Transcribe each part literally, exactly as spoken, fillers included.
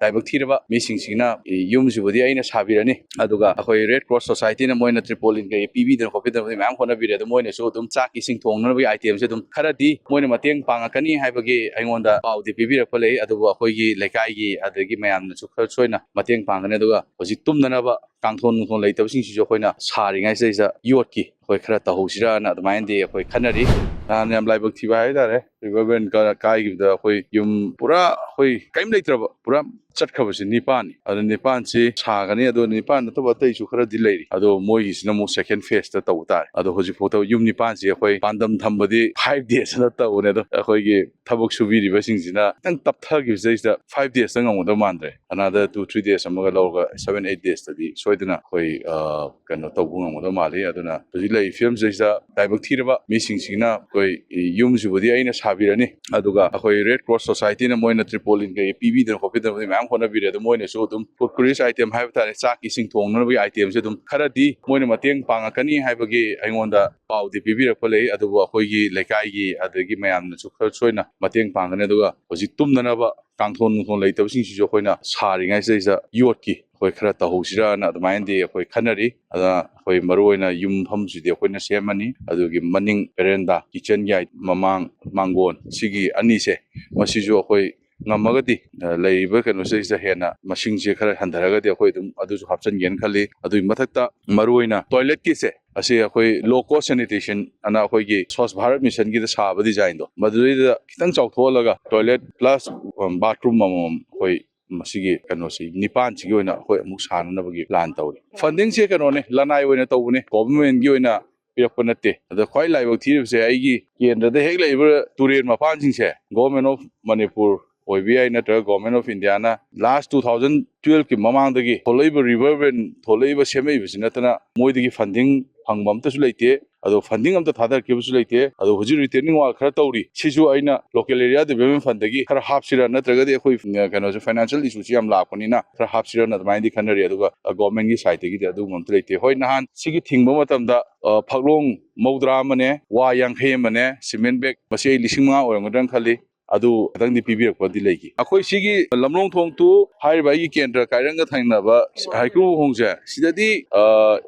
ꯂꯥꯏꯕꯛ ꯊꯤꯔꯕ ꯃꯤꯁꯤꯡꯁꯤꯅ ꯌꯨꯝꯁꯤꯕꯨꯗꯤ ꯑꯩꯅ ꯁꯥꯕꯤꯔꯅꯤ, ꯑꯗꯨꯒ ꯑꯩꯈꯣꯏ ꯔꯦꯗ ꯀ꯭ꯔꯣꯁ ꯁꯣꯁꯥꯏꯇꯤꯅ ꯃꯣꯏꯅ ꯇ꯭ꯔꯤꯄꯣꯂꯤꯟ ꯀꯩ ꯄꯤꯕꯤꯗꯅ ꯈꯣꯠꯄꯤꯗꯅ ꯃꯌꯥꯝ ꯍꯣꯠꯅꯕꯤꯔꯦ꯫ ꯑꯗꯣ ꯃꯣꯏꯅꯁꯨ ꯑꯗꯨꯝ ꯆꯥꯛ ꯏꯁꯤꯡ ꯊꯣꯡꯅꯅꯕꯒꯤ items ꯁꯦ ꯑꯗꯨꯝ ꯈꯔꯗꯤ ꯃꯣꯏꯅ ꯃꯇꯦꯡ ꯄꯥꯡꯉꯛꯀꯅꯤ ꯍꯥꯏꯕꯒꯤ ꯑꯩꯉꯣꯟꯗ ꯄꯥꯎꯗꯤ ꯄꯤꯕꯤꯔꯛꯄ ꯂꯩ꯫ ꯑꯗꯨꯕꯨ ꯑꯩꯈꯣꯏꯒꯤ ꯂꯩꯀꯥꯏꯒꯤ ꯑꯗꯒꯤ ꯃꯌꯥꯝꯅꯁꯨ ꯈꯔ ꯁꯣꯏꯅ ꯃꯇꯦꯡ ꯄꯥꯡꯒꯅꯤ꯫ ꯑꯗꯨꯒ ꯍꯧꯖꯤꯛ ꯇꯨꯝꯅꯅꯕ ꯀꯥꯡꯊꯣꯟ ꯅꯨꯡꯊꯣꯟ ꯂꯩꯇꯕꯁꯤꯡꯁꯤꯁꯨ ꯑꯩꯈꯣꯏꯅ ꯁꯥꯔꯤꯉꯩꯁꯤꯗꯩꯁꯤꯗ ꯌꯣꯠꯀꯤ ꯑꯩꯈꯣꯏ ꯈꯔ ꯇꯧꯍꯧꯁꯤꯔꯥꯅ ꯑꯗꯨꯃꯥꯏꯅꯗꯤ ꯑꯩꯈꯣꯏ ꯈꯟꯅꯔꯤ꯫ ꯅꯍꯥꯟ ꯌꯥꯝ ꯂꯥꯏꯕꯛ ꯊꯤꯕ ꯍꯥꯏꯇꯥꯔꯦ, ꯔꯤꯚꯔ ꯕꯦꯟ ꯀꯥꯏꯈꯤꯕꯗ ꯑꯩꯈꯣꯏ ꯌꯨꯝ ꯄꯨꯔꯥ ꯑꯩꯈꯣꯏ ꯀꯔꯤꯝ ꯂꯩꯇ꯭ꯔꯕ, ꯄꯨꯔꯥ ꯆꯠꯈ꯭ꯔꯕꯁꯤ ꯅꯤꯄꯥꯟꯅꯤ꯫ ꯑꯗꯣ ꯅꯤꯄꯥꯟꯁꯤ ꯁꯥꯒꯅꯤ꯫ ꯑꯗꯣ ꯅꯤꯄꯥꯟ ꯅꯠꯇꯕ ꯑꯇꯩꯁꯨ ꯈꯔꯗꯤ ꯂꯩꯔꯤ꯫ ꯑꯗꯣ ꯃꯣꯏꯒꯤꯁꯤꯅ ꯑꯃꯨꯛ second phase ꯇ ꯇꯧꯕ ꯇꯥꯔꯦ꯫ ꯑꯗꯣ ꯍꯧꯖꯤꯛꯐꯥꯎꯗ ꯌꯨꯝ ꯅꯤꯄꯥꯟꯁꯤ ꯑꯩꯈꯣꯏ ꯄꯥꯟꯗꯝ ꯊꯝꯕꯗꯤ five days ꯅ ꯇꯧꯕꯅꯦ꯫ ꯑꯗꯣ ꯑꯩꯈꯣꯏꯒꯤ ꯊꯕꯛ ꯁꯨꯕꯤꯔꯤꯕꯁꯤꯡꯁꯤꯅ ꯈꯤꯇꯪ ꯇꯞꯊꯈꯤꯕꯁꯤꯗꯩꯁꯤꯗ five days ꯇ ꯉꯝꯒꯗꯕ ꯃꯥꯟꯗ꯭ꯔꯦ꯫ Another two three days ꯑꯃꯒ ꯂꯧꯔꯒ seven eight days ꯇꯗꯤ ꯁꯣꯏꯗꯅ ꯑꯩꯈꯣꯏ, ꯑ, ꯀꯩꯅꯣ ꯇꯧꯕ ꯉꯝꯒꯗꯕ ꯃꯥꯜꯂꯤ꯫ ꯑꯗꯨꯅ ꯍꯧꯖꯤꯛ ꯂꯩꯔꯤꯕ ꯐꯤꯕꯝꯁꯤꯗꯩꯁꯤꯗ ꯂꯥꯏꯕꯛ ꯊꯤꯔꯕ ꯃꯤꯁꯤꯡꯁꯤꯅ ꯑꯩꯈꯣꯏ ꯌꯨꯝꯁꯤꯕꯨꯗꯤ ꯑꯩꯅ ꯁꯥꯕꯤꯔꯅꯤ, ꯑꯗꯨꯒ ꯑꯩꯈꯣꯏ ꯔꯦꯗ ꯀ꯭ꯔꯣꯁ ꯁꯣꯁꯥꯏꯇꯤꯅ ꯃꯣꯏꯅ ꯇ꯭ꯔꯤꯄꯣꯂꯤꯟ ꯀꯩ ꯄꯤꯕꯤꯗꯅ ꯈꯣꯠꯄꯤꯗꯅ ꯃꯌꯥꯝ ꯍꯣꯠꯅꯕꯤꯔꯦ꯫ ꯑꯗꯣ ꯃꯣꯏꯅꯁꯨ ꯑꯗꯨꯝ food cooler's item ꯍꯥꯏꯕ ꯇꯥꯔꯦ, ꯆꯥꯛ ꯏꯁꯤꯡ ꯊꯣꯡꯅꯕꯒꯤ item ꯁꯦ ꯑꯗꯨꯝ ꯈꯔꯗꯤ ꯃꯣꯏꯅ ꯃꯇꯦꯡ ꯄꯥꯡꯉꯛꯀꯅꯤ ꯍꯥꯏꯕꯒꯤ ꯑꯩꯉꯣꯟꯗ ꯄꯥꯎꯗꯤ ꯄꯤꯕꯤꯔꯛꯄ ꯂꯩ꯫ ꯑꯗꯨꯕꯨ ꯑꯩꯈꯣꯏꯒꯤ ꯂꯩꯀꯥꯏꯒꯤ ꯑꯗꯒꯤ ꯃꯌꯥꯝꯅꯁꯨ ꯈꯔ ꯁꯣꯏꯅ ꯃꯇꯦꯡ ꯄꯥꯡꯒꯅꯤ꯫ ꯑꯗꯨꯒ ꯍꯧꯖꯤꯛ ꯇꯨꯝꯅꯅꯕ ꯀꯥꯡꯊꯣꯟ ꯅꯨꯡꯊꯣꯟ ꯂꯩꯇꯕꯁꯤꯡꯁꯤꯁꯨ ꯑꯩꯈꯣꯏꯅ ꯁꯥꯔꯤꯉꯩꯁꯤꯗꯩꯁꯤꯗ ꯌꯣꯠꯀꯤ ꯑꯩꯈꯣꯏ ꯈꯔ ꯇꯧꯍꯧꯁꯤꯔꯥꯅ ꯑꯗꯨꯃꯥꯏꯅꯗꯤ ꯑꯩꯈꯣꯏ ꯈꯟꯅꯔꯤ꯫ ꯑꯗ ꯑꯩꯈꯣꯏ ꯃꯔꯨꯑꯣꯏꯅ ꯌꯨꯝ ꯃꯐꯝꯁꯤꯗꯤ ꯑꯩꯈꯣꯏꯅ ꯁꯦꯝꯃꯅꯤ꯫ ꯑꯗꯨꯒꯤ ꯃꯅꯤꯡ veranda, kitchen ꯒꯤ ꯃꯃꯥꯡ ꯃꯥꯡꯒꯣꯟ, ꯁꯤꯒꯤ ꯑꯅꯤꯁꯦ, ꯃꯁꯤꯁꯨ ꯑꯩꯈꯣꯏ ꯉꯝꯃꯒꯗꯤ, ꯑ, ꯂꯩꯔꯤꯕ ꯀꯩꯅꯣꯁꯤꯗꯩꯁꯤꯗ ꯍꯦꯟꯅ ꯃꯁꯤꯡꯁꯦ ꯈꯔ ꯍꯟꯊꯔꯒꯗꯤ ꯑꯩꯈꯣꯏ ꯑꯗꯨꯝ ꯑꯗꯨꯁꯨ ꯍꯥꯞꯆꯤꯟꯒꯦꯅ ꯈꯜꯂꯤ꯫ ꯑꯗꯨꯒꯤ ꯃꯊꯛꯇ ꯃꯔꯨꯑꯣꯏꯅ toilet ꯀꯤꯁꯦ, ꯑꯁꯤ ꯑꯩꯈꯣꯏ low cost sanitation ꯑꯅ ꯑꯩꯈꯣꯏꯒꯤ Swachh Bharat Mission ꯒꯤꯗ ꯁꯥꯕ design ꯗꯣ, ꯃꯗꯨꯗꯩꯗ ꯈꯤꯇꯪ ꯆꯥꯎꯊꯣꯛꯍꯜꯂꯒ toilet plus, ꯎꯝ, bathroom ꯑꯃꯃꯝ ꯑꯩꯈꯣꯏ ꯃꯁꯤꯒꯤ ꯀꯩꯅꯣꯁꯤ ꯅꯤꯄꯥꯟꯁꯤꯒꯤ ꯑꯣꯏꯅ ꯑꯩꯈꯣꯏ ꯑꯃꯨꯛ ꯁꯥꯅꯅꯕꯒꯤ plan ꯇꯧꯔꯤ꯫ Funding ꯁꯦ ꯀꯩꯅꯣꯅꯦ, ꯂꯅꯥꯏ ꯑꯣꯏꯅ ꯇꯧꯕꯅꯦ, government ꯀꯤ ꯑꯣꯏꯅ ꯄꯤꯔꯛꯄ ꯅꯠꯇꯦ꯫ ꯑꯗ ꯈ꯭ꯋꯥꯏ ꯂꯥꯏꯕꯛ ꯊꯤꯔꯤꯕꯁꯦ ꯑꯩꯒꯤ ꯀꯦꯟꯗ꯭ꯔꯗ ꯍꯦꯛ ꯂꯩꯔꯤꯕ ꯇꯨꯔꯦꯟ ꯃꯄꯥꯟꯁꯤꯡꯁꯦ, Government of Manipur ꯑꯣꯏꯕ ꯌꯥꯏ, ꯅꯠꯇ꯭ꯔꯒ Government of India ꯅ last two thousand twelve ꯀꯤ ꯃꯃꯥꯡꯗꯒꯤ ꯊꯣꯛꯂꯛꯏꯕ river bend ꯊꯣꯛꯂꯛꯏꯕ, ꯁꯦꯝꯃꯛꯏꯕꯁꯤ ꯅꯠꯇꯅ ꯃꯣꯏꯗꯒꯤ funding ꯐꯪꯕ ꯑꯝꯇꯁꯨ ꯂꯩꯇꯦ꯫ ꯑꯗꯣ funding ꯑꯝꯇ ꯊꯥꯗꯔꯛꯈꯤꯕꯁꯨ ꯂꯩꯇꯦ꯫ ꯑꯗꯣ ꯍꯧꯖꯤꯛ retaining wall ꯈꯔ ꯇꯧꯔꯤ꯫ ꯁꯤꯁꯨ ꯑꯩꯅ local area development fund ꯗꯒꯤ ꯈꯔ ꯍꯥꯞꯁꯤꯔꯥ, ꯅꯠꯇ꯭ꯔꯒꯗꯤ ꯑꯩꯈꯣꯏ, ꯎꯝ, ꯀꯩꯅꯣꯁꯦ, financial issue ꯁꯤ ꯌꯥꯝ ꯂꯥꯛꯄꯅꯤꯅ ꯈꯔ ꯍꯥꯞꯁꯤꯔꯥꯅ ꯑꯗꯨꯃꯥꯏꯅꯗꯤ ꯈꯟꯅꯔꯤ꯫ ꯑꯗꯨꯒ, ꯑ, government ꯀꯤ side ꯇꯒꯤꯗꯤ ꯑꯗꯨꯒꯨꯝꯕ ꯑꯝꯇ ꯂꯩꯇꯦ꯫ ꯍꯣꯏ, ꯅꯍꯥꯟ ꯁꯤꯒꯤ ꯊꯤꯡꯕ ꯃꯇꯝꯗ, ꯑ, ꯐꯛꯂꯣꯡ ꯃꯧꯗ꯭ꯔꯥ ꯑꯃꯅꯦ, ꯋꯥ ꯌꯥꯡꯈꯩ ꯑꯃꯅꯦ, cement bag ꯃꯁꯤ ꯑꯩ ꯂꯤꯁꯤꯡ ꯃꯉꯥ ꯑꯣꯏꯔꯝꯒꯗ꯭ꯔꯥꯅ ꯈꯜꯂꯤ꯫ ꯑꯗꯨ ꯈꯤꯇꯪꯗꯤ ꯄꯤꯕꯤꯔꯛꯄꯗꯤ ꯂꯩꯈꯤ꯫ ꯑꯩꯈꯣꯏ ꯁꯤꯒꯤ ꯂꯝꯂꯣꯡ ꯊꯣꯡ ꯇꯨ ꯍꯥꯏꯔꯤꯕ ꯑꯩꯒꯤ ꯀꯦꯟꯗ꯭ꯔ ꯀꯥꯏꯔꯪꯒ ꯊꯪꯅꯕ ꯍꯩꯀ꯭ꯔꯨ ꯈꯣꯡꯁꯦ, ꯁꯤꯗꯗꯤ, ꯑ,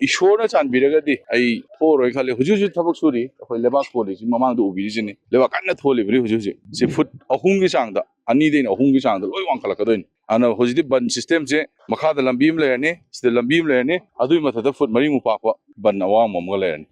ꯏꯁꯣꯔꯅ ꯆꯥꯟꯕꯤꯔꯒꯗꯤ ꯑꯩ ꯊꯣꯛꯑꯔꯣꯏꯅ ꯈꯜꯂꯤ꯫ ꯍꯧꯖꯤꯛ ꯍꯧꯖꯤꯛ ꯊꯕꯛ ꯁꯨꯔꯤ꯫ ꯑꯩꯈꯣꯏ ꯂꯩꯕꯥꯛ ꯊꯣꯜꯂꯤꯁꯤ ꯃꯃꯥꯡꯗ ꯎꯕꯤꯔꯤꯁꯤꯅꯤ꯫ ꯂꯩꯕꯥꯛ ꯀꯟꯅ ꯊꯣꯜꯂꯤꯕꯅꯤ ꯍꯧꯖꯤꯛ ꯍꯧꯖꯤꯛ꯫ ꯁꯤ ꯐꯨꯠ ꯑꯍꯨꯝꯒꯤ ꯆꯥꯡꯗ, ꯑꯅꯤꯗꯩꯅ ꯑꯍꯨꯝꯒꯤ ꯆꯥꯡꯗ ꯂꯣꯏ ꯋꯥꯡꯈꯠꯂꯛꯀꯗꯣꯏꯅꯤ꯫ ꯑꯗꯨꯅ ꯍꯧꯖꯤꯛꯇꯤ ꯕꯟ ꯁꯤꯁꯇꯦꯝꯁꯦ ꯃꯈꯥꯗ ꯂꯝꯕꯤ ꯑꯃ ꯂꯩꯔꯅꯤ, ꯁꯤꯗ ꯂꯝꯕꯤ ꯑꯃ ꯂꯩꯔꯅꯤ, ꯑꯗꯨꯒꯤ ꯃꯊꯛꯇ ꯐꯨꯠ ꯃꯔꯤꯃꯨꯛ ꯄꯥꯛꯄ ꯕꯟ ꯑꯋꯥꯡꯕ ꯑꯃꯒ ꯂꯩꯔꯅꯤ꯫